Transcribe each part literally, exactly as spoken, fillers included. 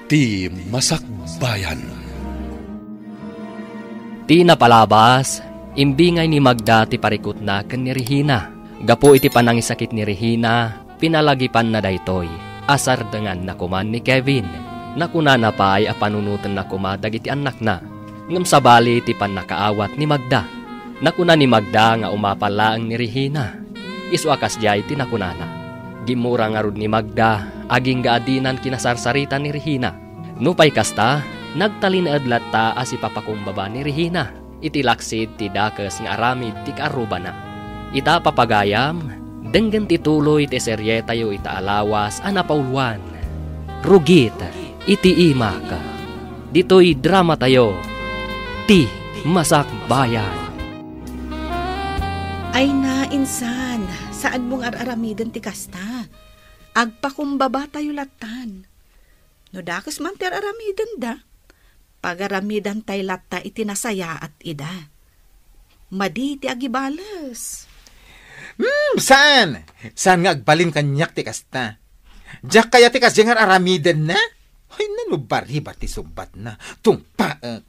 Ti Masakbayan. Ti napalabas, imbingay ni Magda ti parikutna ken ni Regina. Gapu iti panangisakit ni Regina, pinalagipanna daytoy a sardenganna koma ni Kevin. Nakunana pay a panunotenna koma dagiti annakna. Ngem sabali ti pannakaawat ni Magda. Nakuna ni Magda nga umapal laeng ni Regina. Isu a kasdiay ti nakunana. Gimmura ngarud ni Magda, agingga a dinan kinasarsarita ni Regina. Nupay kasta, nagtalinaed latta a sipapakumbaba ni Regina iti laksid ti dakes nga aramid ti kaarrubana. Ita, papagayam, denggen ti tuloy ti serietayo ita a lawas a napauluan, Rugit iti Imak. Ditoy dramatayo, Ti Masakbayan. Ay na, insan, saanmo nga ar-aramiden ti kasta. Agpakumbabatayo lattan. No dakes man ti ar-aramidenda, pagaramidantay latta iti nasayaat ida. Madi ti agibales. Hmm, saan? Saan nga agbalin kaniak ti kasta? Diak kayat ti kasdiay nga ar-aramidenna? Ay, nano baribar ti sungbatna. Tungpaek.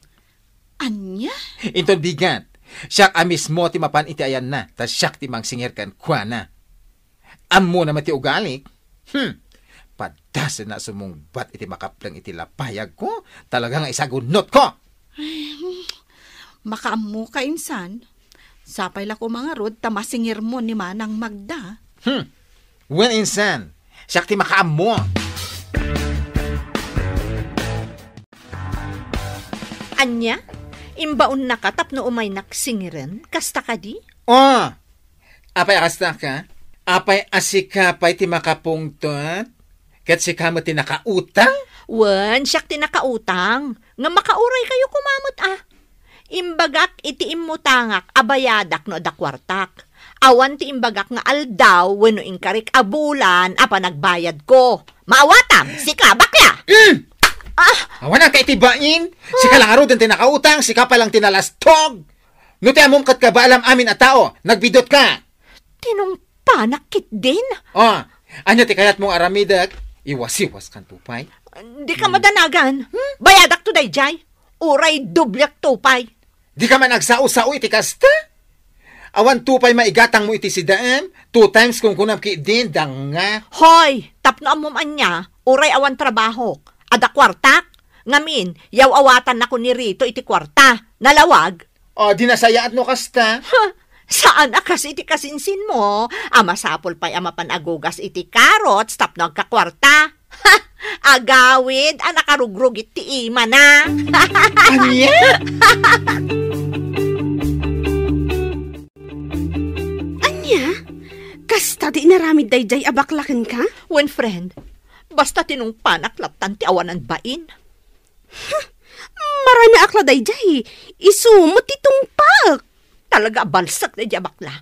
Ania? Inton bigat, siak a mismo ti mapan iti ayanna, ta siak ti mangsingir kenkuana. Ammona met ti ugalik. Hmm. Padasenna a sumungbat iti makapleng iti lapayagko. Talaga nga isagunnotko. Ay, hmm. Makaammoka, insan. Sapay la koma ngarud ta masingirmo ni Manang Magda. Hmm. Wen, insan, siak ti makaammo. Ania? Imbaonnaka tapno umaynak singiren? Kasta kadi? Oh! Apay a kasta ka? Apay a sika pay ti makapungtot? Ket sika met ti nakautang? Wen, siak ti nakautang. Nga makauray kayo koma met, a. Imbagak iti immutangak a bayadak no adda kuartak. Awan ti imbagak nga aldaw wenno inkarik a bulan a panagbayadko. Maawatam, sika, bakla! Mm! Ah! Awanan ka iti bain! Sika lang ngaruden ti nakautang, sika pay lang ti nalastog! No ti ammom ket kabaalam amin a tao, nagbidutka! Tinungpanak ketdin? Oh, ania ti kayatmo nga aramidek? Iwasiwas kanto pay. Dika madanagan. Hmm? Bayadakto daydiay. Uray dobliakto pay. Dika man agsao-sao iti kasta? Awanto pay maigatangmo iti sidaem? Two times kunkunam ketdin, danga. Hoy, tapno ammom ania, uray awan trabahok. Adda kuartak? Ngamin, yaw-awatannako ni Rito iti kuarta. Nalawag? O, di nasayaat no kasta? Ha, saan a kas iti kasinsinmo a masapul pay a mapan agugas iti carrots tapno agkakuarta? Ha, agawid a nakarugrugit ti imana. Ania? Ania? Kasta ti inaramid daydiay a bakla kenka? Wen, friend, basta tinungpanak lattan ti awanan bain. Huh, maranaak la daydiay. Isu met ti tungpaek. Talaga a balsek daydiay a bakla.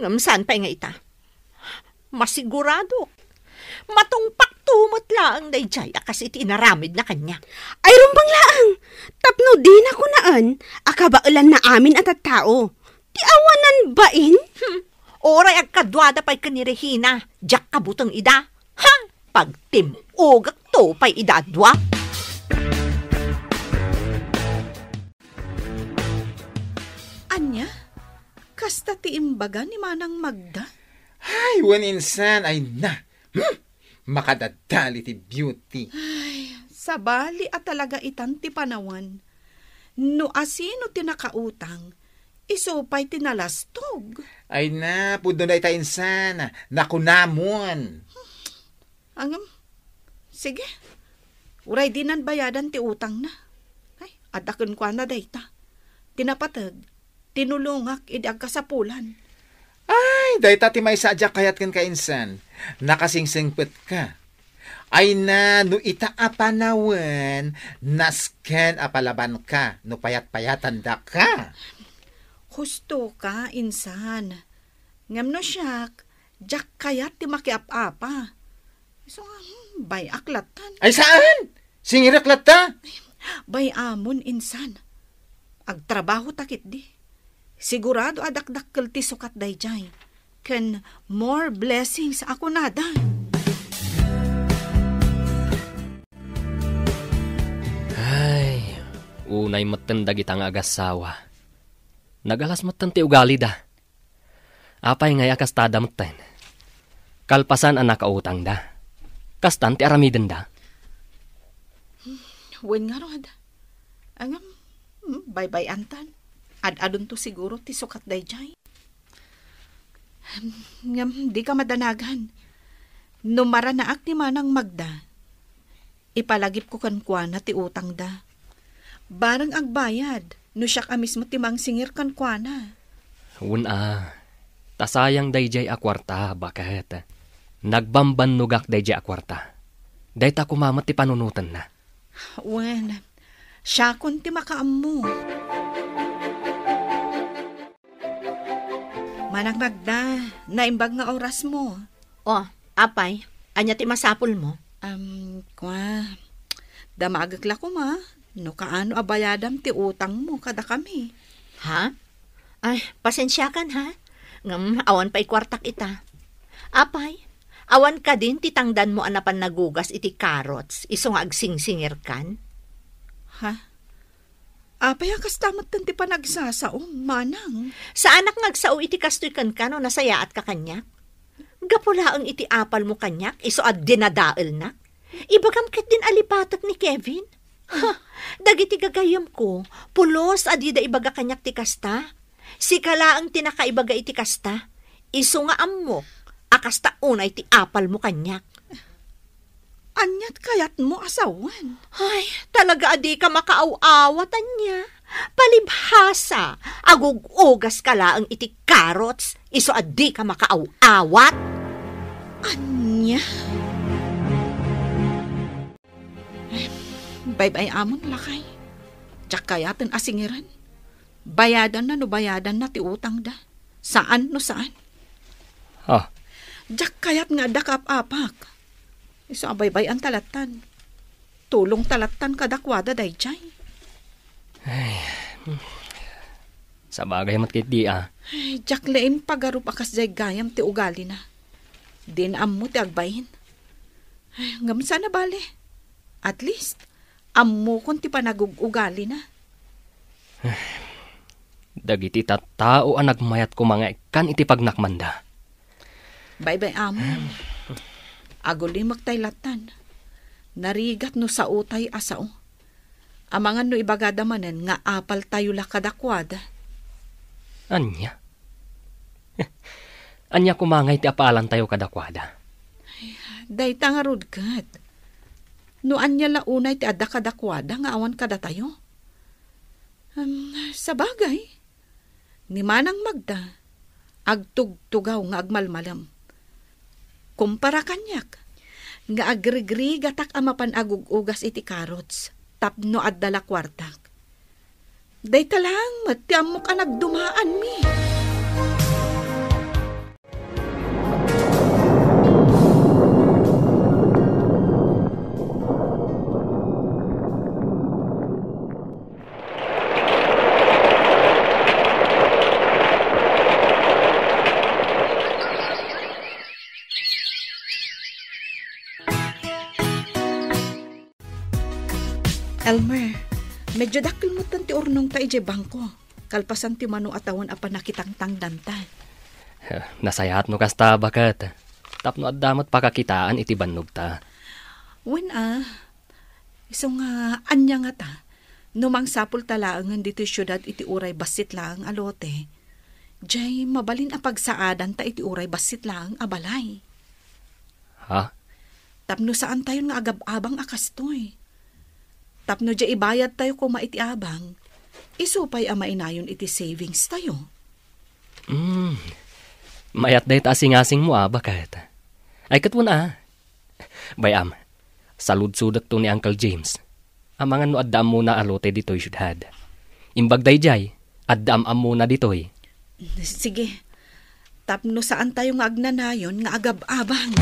Ngem saan pay nga ita? Masiguradok. Matungpakto met laeng daydiay a kas iti inaramidna kaniak. Ay, rumbeng laeng. Tapno dina kunaen a kabaelanna amin a tattao. Ti awanan bain? Hmm. Uray agkaduada pay ken ni Regina, diak kabuteng ida. Ha? Pagtim-ugakto pay ida a dua. Ania? Kasta ti imbaga ni Manang Magda? Ay, wen insan, ay na. Hmm? Makadadali ti beauty. Ay, sabali a talaga itan ti panawen. No asino ti nakautang, isu pay ti nalastog. Ay na, pudno dayta insan. Nakunamon. Ngem, sige. Uray dinan bayadan ti utangna. Ay, adda kenkuana dayta. Ti napateg, tinulongak idi agkasapulan. Ay, dayta ti maysa a diak kayat kenka insan. Nakasingsengpetka. Ay na, no ita a panawen, nasken a palabanka no payat-payatandaka. Husto ka, insan. Ngem no siak, diak kayat ti makiap-apa. Isu nga, hmm, bay-ak lattan. Ay, saan? Singirek latta? Bay-amon, insan. Agtrabaho ta ketdi. Sigurado a dakdakkel ti sukat daydiay. Ken more blessings a kunada. Unay metten dagita nga agassawa. Nagalas metten ti ugalida. Apay ngay a kastada metten? Kalpasan a nakautangda, kastan ti aramidenda? Wen ngarud. Ngem, hmm, baybay-antan. Ad-adunto siguro ti sukat daydiay. Ngem, dika madanagan. No maranaak ni Manang Magda, ipalagipko kenkuana ti utangda. Bareng agbayad, no siak a mismo ti mangsingir kenkuana. Wen a, ta sayang daydiay a kuarta, baket. Nagbambannogak daydiay a kuarta. Dayta koma met ti panunotenna. Wen, siakon ti makaammo. Manang Magda, naimbag nga orasmo. O, apay, ania ti masapulmo? Am, kua, damagek la koma no kaano a bayadam ti utangmo kadakami. Ha? Ay, pasensiakan, ha? Ngem awan pay kuartak ita. Apay, awan kadin ti tangdanmo a napan nagugas iti carrots isu nga agsingsingirkan? Ha? Apay a kasta metten ti panagsasaom, manang? Saanak nga agsao iti kastoy kenka no nasayaatka kaniak. Gapu laeng iti apalmo kaniak, isu a dinadaelnak. Ibagam ketdin a lipatek ni Kevin. Ha, dagiti gagayyemko, pulos a dida ibaga kaniak ti kasta. Sika laeng ti nakaibaga iti kasta. Isu nga ammok a kasta unay ti apalmo kaniak. Aniat kayatmo a sawen? Ay, talaga a dika makaaw-awat, ania? Palibhasa, agug-ugaska laeng iti carrots, isu a dika makaaw-awat. Ania? Baybay-amon, lakay. Diak kayaten a singiren. Bayadanna no bayadanna ti utangda. Saan no saan. Ah. Diak kayat nga adda kaap-apak. Isu a baybay-an ta lattan. Tulong ta lattan kadakuada daydiay. Ay, hmm. Sabagay met ketdi a. Ay, diak laeng pagarup a kasdiay gayam ti ugalina. Din ammo ti agbain. Ay, ngem saan a bale. At least, ammokon ti panagug-ugalina. Dagiti tattao a nagmayat koma nga ikkan iti pagnakmanda. Baybay-amon. Agulimek tay lattan. Narigat no saotay a sao. Amangan no ibagada manen nga apaltayo la kadakuada. Ania? Ania koma ngay ti apaalantayo kadakuada? Ay, dayta ngarud ket. No ania la unay ti adda kadakuada nga awan kadatayo? Em, sabagay, ni Manang Magda, agtugtugaw nga agmalmalem. Kumpara kaniak, nga agrigrigatak a mapan agug-ugas iti carrots tapno adda la kuartak. Dayta laeng met ti ammok a nagdumaanmi. Elmer, medyo dakkel metten ti urnongta idiay bangko, kalpasan ti mano a tawen a pannakitangtangdanta. Eh, nasayaat no kasta, baket. Tapno adda met pakakitaan iti bannogta. Wen a, isu nga ania ngata, no mangsapulta laengen ditoy siudad iti uray bassit laeng a lote, diay mabalin a pagsaadanta iti uray bassit laeng a balay. Ha? Tapno saantayon nga agab-abang a kastoy. Tapno diay ibayadtayo koma iti abang, isu pay a mainayon iti savings tayo. Hmm. Mayat dayta a singasingmo a, baket. Ay, ket wen a. Bay-am, saludsodekto ni Uncle James. Amangan no adda ammona a lote ditoy siudad. Imbag daydiay, adda am-ammona ditoy. Sige. Tapno saantayo nga agnanayon nga agab-abang.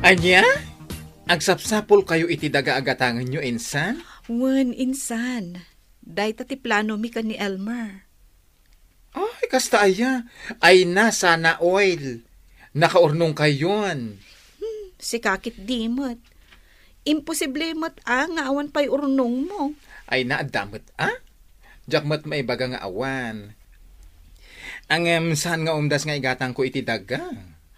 Ania? Agsapsapulkayo iti daga a gatangenyo, insan? Wen, insan. Dayta ti planomi ken ni Elmer. Ay, kasta aya. Ay na, sana all. Nakaurnongkayon. Hmm, sika ketdi met. Imposible met a nga awan pay urnongmo. Ay, na, adda met a? Diak met maibaga nga awan. Ngem saan nga umdas nga igatangko iti daga?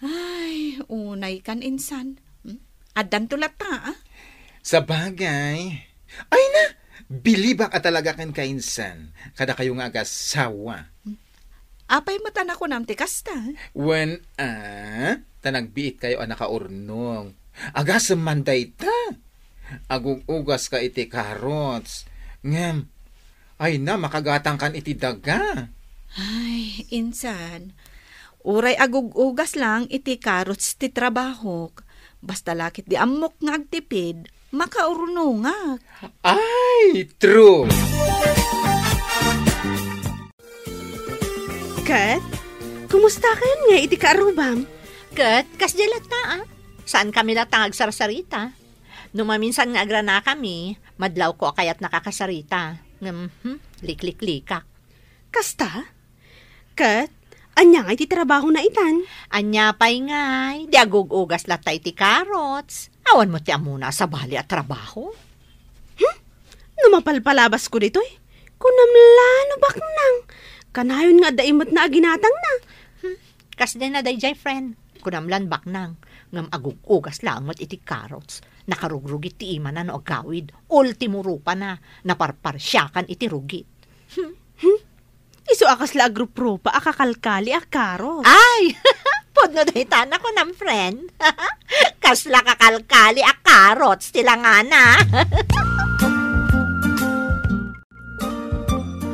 Ay, unay kan insan. Hmm? Addanto latta, a? Sabagay. Ay na, bilibak a talaga kenka insan. Kadakayo nga agasawa. Hmm? Apay met a nakunam ti kasta? Wen, a, ta nagbiitkayo a nakaurnong. Agasem man dayta. Agug-ugaska iti carrots. Ngem, ay na, makagatangkan iti daga. Ay, insan. Uray agug-ugas lang iti carrots ti trabahok. Basta la ket di ammok nga agtipid, makaurnongak. Ay, true! Ket, kumusta ken nga iti kaarrubam? Ket, kasdiay latta, a. Saankami latta nga agsarsarita. No maminsan nga agranakami, madlawko a kayat nakakasarita. Ngem, hmm, likliklikak. Kasta? Ket, ania ngay ti trabahona itan? Ania pay ngay, di agug-ugas latta iti carrots. Awan met ti ammona a sabali a trabaho. Hmm? No mapalpalabasko ditoy, kunam la no baknang. Kanayon nga adda imetna a ginatangna. Hmm, kasdiay na daydiay, friend. Kunam lan baknang, ngem agug-ugas laeng met iti carrots. Nakarugrugit ti imana no agawid. Ultimo rupana, naparparsiakan iti rugit. Hmm? Hmm? Isu a kasla agruprupa a kakalkali a carrots. Ay! Pudno dayta nakunam, friend. Kasla kakalkali a carrots ti langana.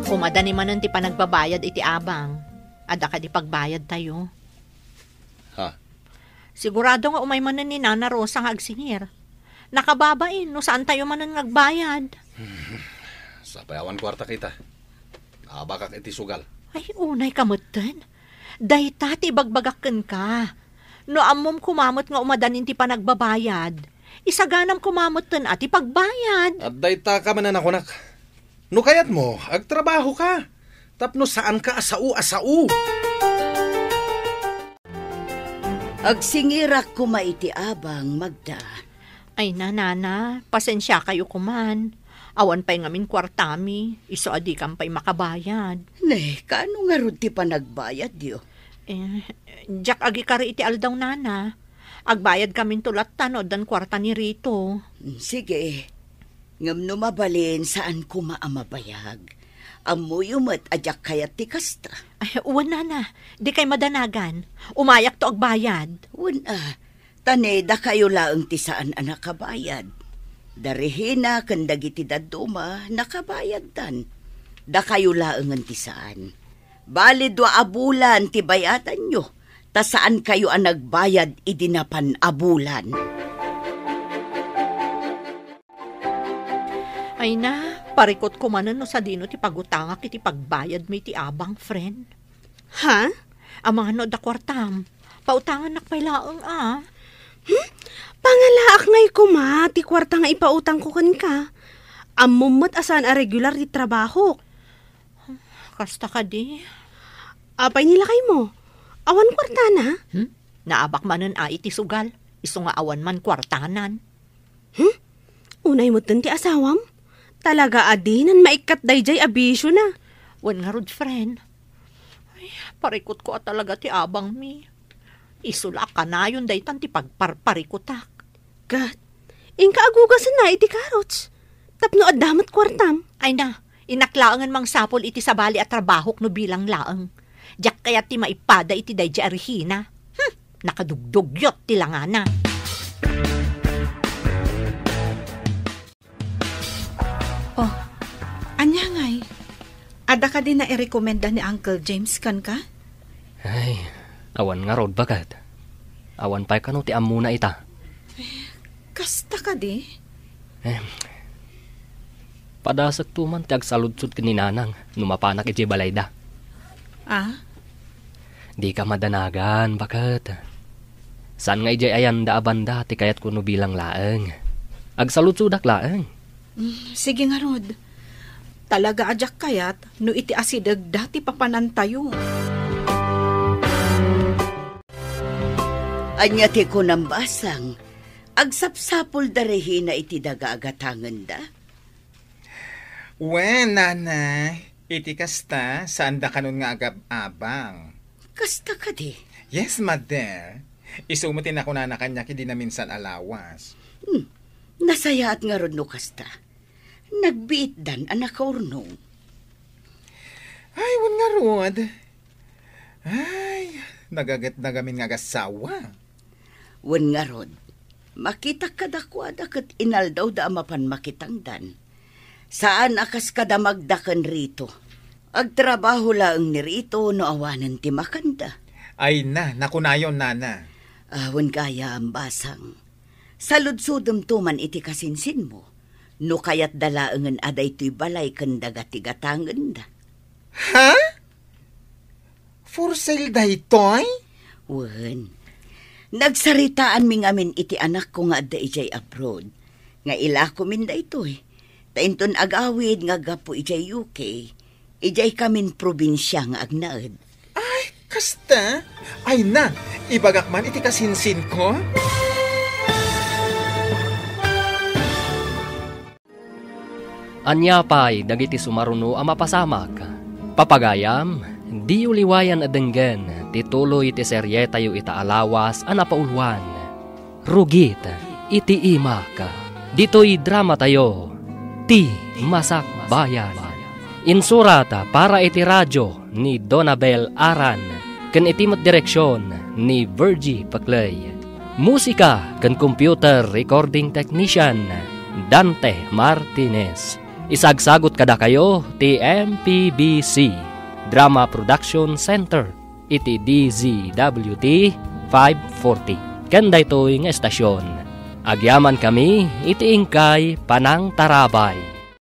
Umadani manen ti panagbabayad iti abang. Adda kadi pagbayadtayo? Ha? Sigurado nga umay manen ni Nana Rosa nga agsingir. Nakababain no saantayo manen nga agbayad. Sapay awan kuarta kita. Naabakak iti sugal. Ay, unay ka metten. Dayta ti ibagbagak kenka. No ammom koma met nga umadanin ti panagbabayad, isaganam koma metten a ti pagbayad. At dayta ka man a nakunak. No kayatmo, agtrabaho ka. Tapno saan ka a sao a sao. Agsingirak koma iti abang, Magda. Ay, nanana, pasensiakayo koman. Awan pay ngamin kuartami, isu a dikam pay makabayad. Ne, kaano ngarud ti panagbayadyo? Eh, diak agikari iti aldaw, nana. Agbayad kaminto latta no addan kuarta ni Rito. Mm, sige. Ngem no mabalin, saan koma a mabayag. Ammoyo met a diak kayat ti kasta. Ay, wen, nana. Dikay madanagan. Umayakto agbayad. Wen a, ta ne, dakayo laeng ti saan a nakabayad. Da Regina ken dagiti dadduma, nakabayaddan. Dakayo laengen ti saan. Bali dua a bulan ti bayadanyo, ta saankayo a nagbayad idi napan a bulan. Ay na, parikutko manen no sadino ti pagutangak iti pagbayadmi iti abang, friend. Ha? Amangan no adda kuartam. Pautangannak pay laeng, a. Hmm? Pangalaak ngay koma ti kuarta nga ipautangko kenka. Ammom met a saan a regular ti trabahok. Kasta kadi. Apay ni lakaymo? Awan kuartana? Hmm? Naabak manen a iti sugal. Isu nga awan man kuartanan. Hmm? Unay metten ti asawam? Talaga a dinan maikkat daydiay a bisiona. Wen ngarud, friend. Ay, parikutko a talaga ti abangmi. Isu la a kanayon daytan ti pagparparikutak. Ket, inka agugasenna iti carrots. Tapno adda met kuartam. Ay na, innak laengen mangsapul iti sabali a trabahok no bilang laeng. Diak kayat ti maipada iti daydiay a Regina. Hmm, nakadugdugyot ti langana. Oh, ania ngay? Adda kadi nairekomenda ni Uncle James kenka? Ay, awan ngarud, baket. Awan pay kano ti ammona ita. Kasta kadi? Eh, padasekto man ti agsaludsod ken ni Nanang no mapanak idiay balayda. Ah? Dika madanagan, baket. Saan nga idiay ayanda a banda ti kayatko no bilang laeng. Agsaludsodak laeng. Mm, sige ngarud. Talaga a diak kayat no iti asidegda ti papanantayo. Ania ti kunam, basang? Agsapsapulda Regina iti daga a gatangenda? Wen, nana, iti kasta, saanda kanon nga agab-abang. Kasta kadi? Yes, mother. Isu met ti nakunana kaniak idi naminsan a lawas. Hmm, nasayaat ngarud no kasta. Nagbiitdan a nakaurnong. Ay, wen ngarud. Ay, nagaget na gamin nga agasawa. Wen ngarud, makitak kadakuada ket inaldawda a mapan makitangdan. Saan a kas kadamagda ken Rito. Agtrabaho laeng ni Rito no awanen ti makanda. Ay na, nakunayon, nana. Awan gayam, Basang. Saludsodemto man iti kasinsinmo. No kayatda laengen a daytoy balay ken daga ti gatangenda. Ha? For sale daytoy? Wen. Nagsaritaanmi ngamin iti anakko nga adda idiay abroad, nga ilakomin daytoy. Ta inton agawid nga aggapu idiay U K, idiay kamin probinsia nga agnaed. Ay, kasta? Ay na, ibagak man iti kasinsinko. Ania pay dagiti sumaruno a mapasamak? Papagayam, diyo liwayan a denggen ti tuloy ti serietayo ita a lawas a napauluan, Rugit iti Imak. Ditoy dramatayo, Ti Masakbayan. Insurat para iti radio ni Donabel Aran ken iti met direksion ni Virgie Paclay. Musika ken computer recording technician, Dante Martinez. Isagsagot kadakayo ti M P B C Drama Production Center iti D Z W T five forty. Ken daytoy nga estasyon, agyamankami iti inkay panangtarabay.